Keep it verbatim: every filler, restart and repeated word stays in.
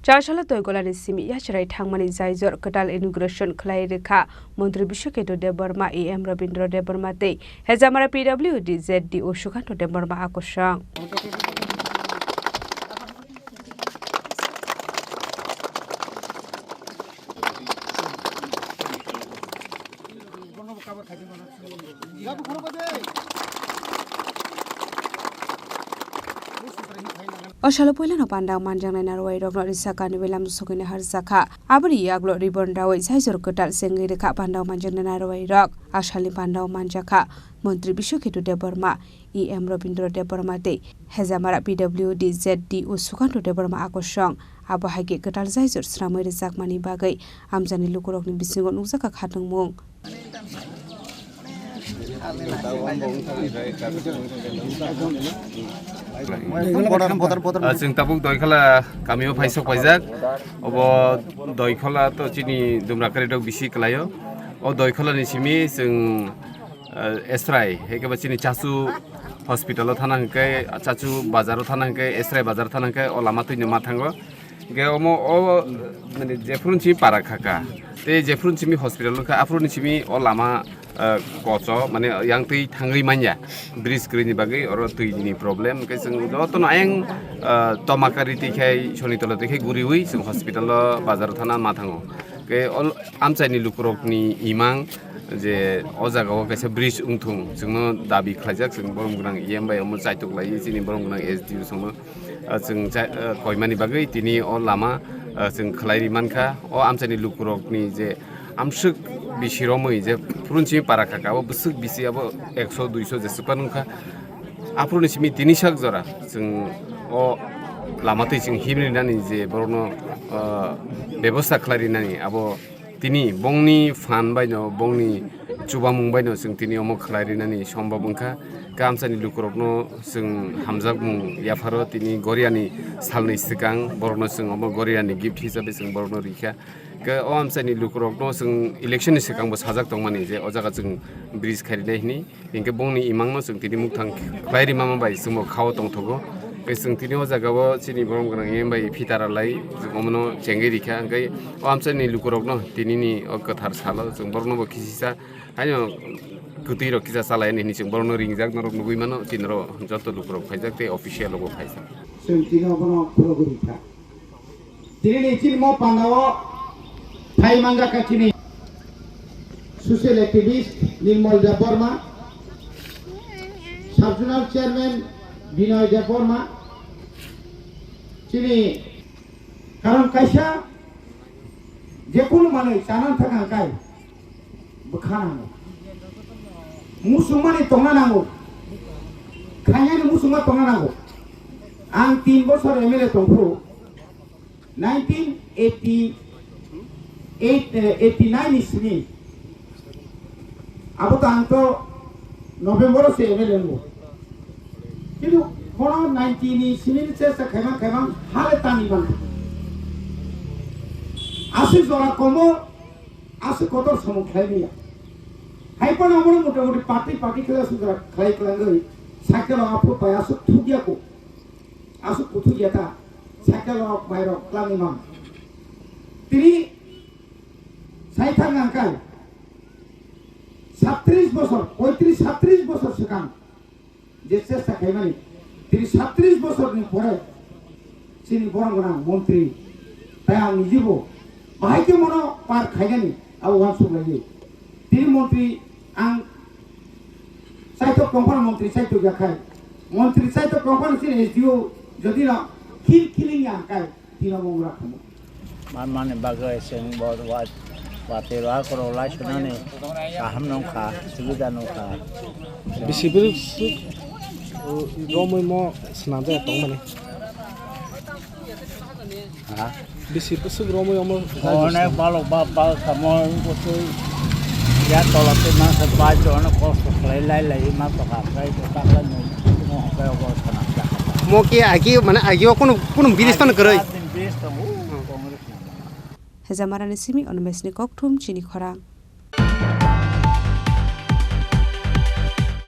Chasala Toigolani simi yacharai thangmani jaijor kwtal inauguration khlai rwkha Montri Biswaketu Debbarma, E M Rabindra Debbarma tei Hejamara P W D Z D O Sukanto Debbarma akosong. O salo puilano pandao manjaknai narwuirokno risa kani bai lamsogwini harjakha. Aboni yaklo ribbon raui jaijor kwtal chengwi rwkha pandao manjaknai narwuirok. A salni pandao manjakha Montri Biswaketu Debbarma, E M Rabindra Debbarma tei Hejamara P W D Z D O Sukanto Debbarma akosong. Abo hai khe kwtal jaijor swnamwi rwjakmani bagwi amchaini lukurokni bisingo nukjakha khatungmung. Ah, chwng tabuk Doikhola kamio phai sok paijak. Obo Doikhola to chini Dumrakari rok bisi kwlaio. O Doikhola ni simi chwng, ah, Esrai, hai khe ba chini Chachu hospital o thana hwnkhe, Chachu bazar o thana hwnkhe, Esrai bazar o thana hwnkhe o lama twino ma thango. Hingke omo o, mane, jephuru ni simi para khaka, tei jephuru ni simi hospital wngkha, aphuru ni simi o lama, eh, kocho, mane, yang twi thangwi manya, bridge kwrwini bagwi oro twini problem, hingke chwng jotono ayang, eh, Tomakari twi khai, Sonitola twi khai guriwi chwng hospital o, bazar o thana ma thango. Hingke o amchaini lukurokni imang je o jaga o kaisa bridge wngthung, chwngno dabi khlaijak, chwng borom gwnang E M bai omo chaitok lai, chini borom gwnang S D O songno. Ah, chwng cha-, ah, koimani bagwi tini o lama, ah, chwng khlai ri mankha. O amchaini lukurokni je amswk bisi romwi je phuru ni simi para khaka, abo bwswk bisi abo ekso duiso jeswk phano wngkha. Aphuru ni simi tini sak jora chwng o lama twi chwng himrinani je borokno, ah, bebosta khlai rinani abo Tini bongni phan baino, bongni chubamung baino chwng tini omo khlai rinani sombab wngkha. Kamsani lukurokno chwng hamjakmung yapharo, tini Goriani salni swkang borokno chwng omo Goriani gift hisabe chwng borokno rikha. Khe o amchaini lukurokno chwng election ni swkang bo sajak tongmani je o jaga chwng bridge khai rinai hwnwi. Hinkhe bongni imangno chwng tini mukthang khlai rimama bai chwngbo khao tongthogo. Tei chwng tini o jagao chini borom gwnang M bai phitara lai chwng omono chengwi rikha. Hinkhe o amchaini lukurokno tinini o kwthar salo chwng boroknobo kisisa haino kwtwirok kisa chalaini hwnwi chwng borokno ringjak norok nugwi mano, chini norok joto lukurok phaijak tei official rokbo phaijak. Chwng tini obono khulugwi rikha. Tini ni chini mo pandao phai manjakha chini social activist Nirmal Debbarma, Sub Zonal Chairman Binoy Debbarma, chini karon kaisa jekunu manwi chana thang kai bwkha nango. Musungmani tongna nango. Khainani musungma tongna nango. Ang tin bosor M L A tongphuru, nineteen eighty-eight, eh, eighty-nine ni simi. Abo to ang to November o se M L A wngo. Kintu kono ninety ni simi ni chesta khaimang khaimang hale tani bangkha. Aswk jora komo, aswk kotor samung khlai manya. Hai phano omono mota moti party party khlai aswk jora khlai kwlangwi cycle o aphuru pai aswk thukya ko. Aswk kuthuk ya ta, cycle rok, bai rok, klangwi man. Tini sai thang nang kai, satris bosor, poitris, satris bosor swkang je chesta khaimani, tini satris bosor ni pore chini borom gwnang montri, tai ang nijibo bahai khe mono par khainani abo uansuk laiwi. Tini montri ang chaitok tongphano montri chaitok ya khai. Montri chaitok tongphano chini S D O jodi no khil khiling ya khai tino mung rak khamu. Manmani bagwi chwng bo wa-, watwi rohor kwrwlai sunani kaham nungkha, subida nungkha. Bisi bwrwi romwi mo swnamjak tongmani. Ha? Bisi bwswk romwi omo jai Onek bwswk. Balok ba, ba, samo bwswk ya tola tei masa bai to onek kosto khlai lai lai ma to ka kai to ta lai mo, mo kai obo sana ja. Mo ke agi, mane agi o kunu, kunu biris phano kwrwi. Din biris tongo, Congress ni. Hejamarani simi Onmesni kokthum chini khorang.